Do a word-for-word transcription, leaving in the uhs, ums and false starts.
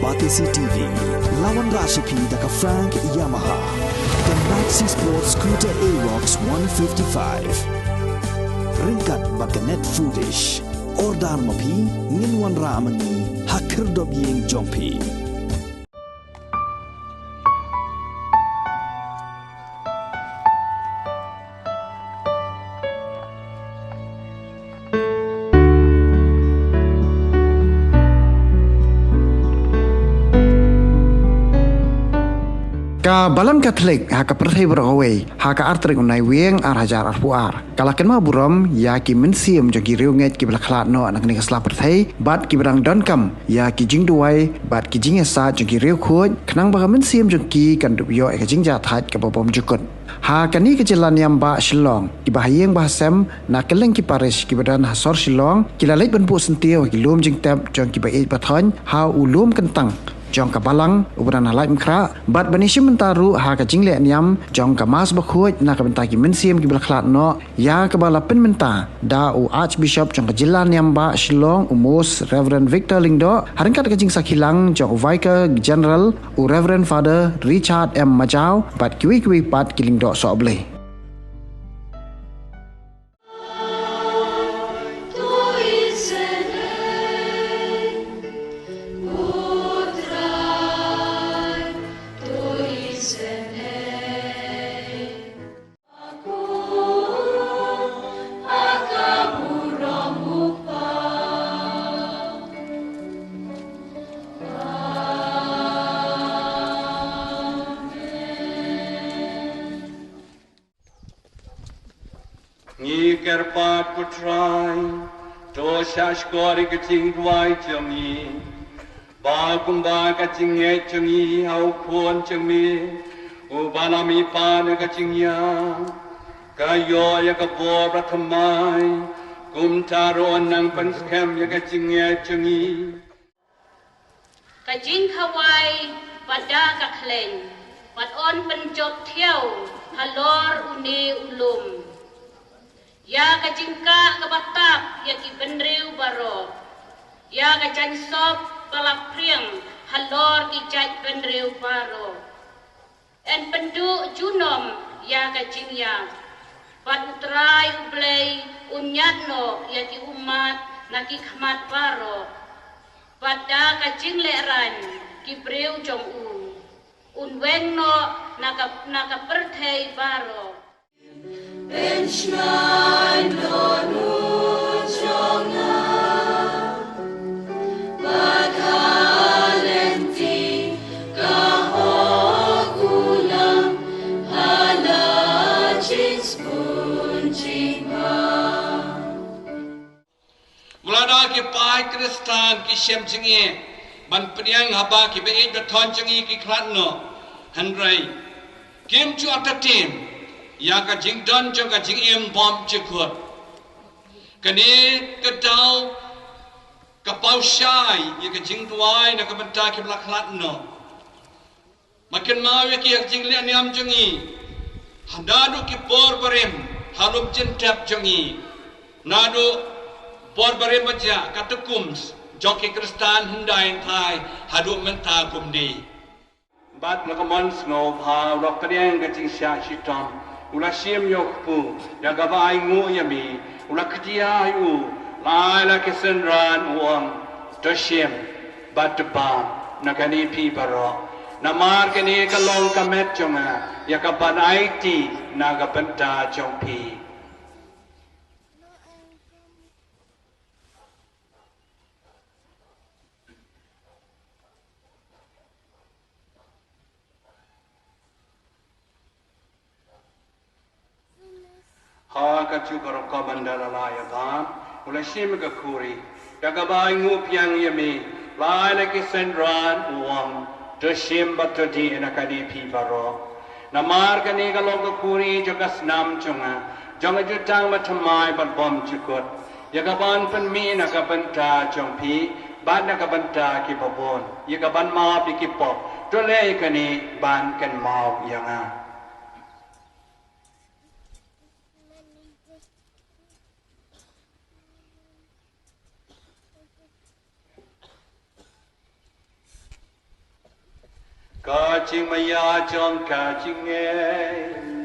Batesi T V, la wanrah sha phi da ka Frank Yamaha, ka Maxi Sport Scooter Aerox one fifty-five. Ryngkat bad ka Net Foodish. Order ma phi, ngin wanrah ma ngi ha khyrdop ïing jong phi. Ka Balang Katholik ha ka pyrthei baroh kawei ha ka ar tarik u Naiwieng ar hajar arphew ar ka la kynmaw burom ïa ki mynsiem jong ki riewngeit kiba la khlad noh na kane ka sla pyrthei bad kiba dang donkam ïa ki jingduwai bad ki jingïasaid jong ki riewkhuid khnang ba ka mynsiem jong ki kan dup ïoh ïa ka jingjahthait kaba bym jukut. Ha kane ka jylla niam ba Shillong, kiba ha ïing ba ha sem na kylleng ki parish kiba don ha sor Shillong ki la leit ban buh syntiew ha ki lum jingtep jong kiba ïeit ba thoiñ ha u lum kyntang jong ka Balang uba don ha Laitumkhrah bad ban ïashim bynta ruh ha ka jingleh niam jong ka Mass Bakhuid na ka bynta ki mynsiem kiba la khlad noh, ïa kaba la pynmynta da u Archbishop jong ka jylla niam ba Shillong, u Most Reverend Victor Lyngdoh, ha ryngkat ka jingsakhi lang jong u Vicar General, u Reverend Father Richard M Majaw bad kiwei kiwei pat ki lyngdoh sohblei. Ngi kyrpad, ko Trai, to shahshkor ïa ka jingduwai jong ngi, ba kumba ka jingngeit jong ngi ha u Khun jong me uba la mihpat na ka jingïap ka ïoh ïa ka bor bathymmai, kumta ruh yn nang pynskhem ïa ka jingngeit jong ngi. Ka jingkhawai bad da ka khleiñ bad yn pynjop thiaw halor une u lum. Ïa ka jingkah kaba tap ïa ki bynriew baroh, ïa ka jaiñsop ba la phriang halor ki jaitbynriew baroh. Yn pynduh junom ïa ka jingïap bad U Trai U Blei un ñiad noh ïa ki ummat na ki khmat baroh, bad da ka jinglehrain ki briew jong u un weng noh na ka, na ka pyrthei baroh. Pynshngaiñ dohnud jong nga, bad ha lynti ka hok u Lam, ha la jingsbun jingpang. Mula da ki paid Khristan ki shem jingeh ban pdiang haba ki ba ïeit ba thoiñ jong ngi ki khlad noh, hynrei kim ju artatien ïa ka jingdon jong ka jingim bymjukut. Kane ka daw ka paw shai ïa ka jingduwai na ka bynta ki ba la khlad noh. Ma kynmaw ïa ki ha ka jingleh niam jong ngi, ha naduh ki por barim ha lum jingtep jong ngi, naduh por barim ba jia, katto kumne jong ki Khristan hyndai hynthai haduh mynta kumne. Bad na ka mon sngewbha u la pdiang ka jingshah shitom, u la shim ïa u kpu ïa kaba ainguh ïa me, u la ktia ïa u, la ai la ki synran, u ong, to shim bad to bam na kane phi baroh, namar kane ka long ka met jong nga ïa kaban aiti na ka bynta jong phi. Ha ka juh baroh kaba ynda la lah ïa bam, u la shim ka khuri, da kaba ainguh biang ïa me, la ai la ki synran, u ong, to shim bad to dih na kane phi baroh. Namar kane ka long ka khuri jong ka snam jong nga, jong ka jutang bathymmai bad bymjukut, ïa kaban pynmih na ka bynta jong phi bad na ka bynta kiba bun, ïa kaban map ïa ki pop. To leh ïa kane ban kynmaw ïa nga. Jingmaïa jong ka jingngeit.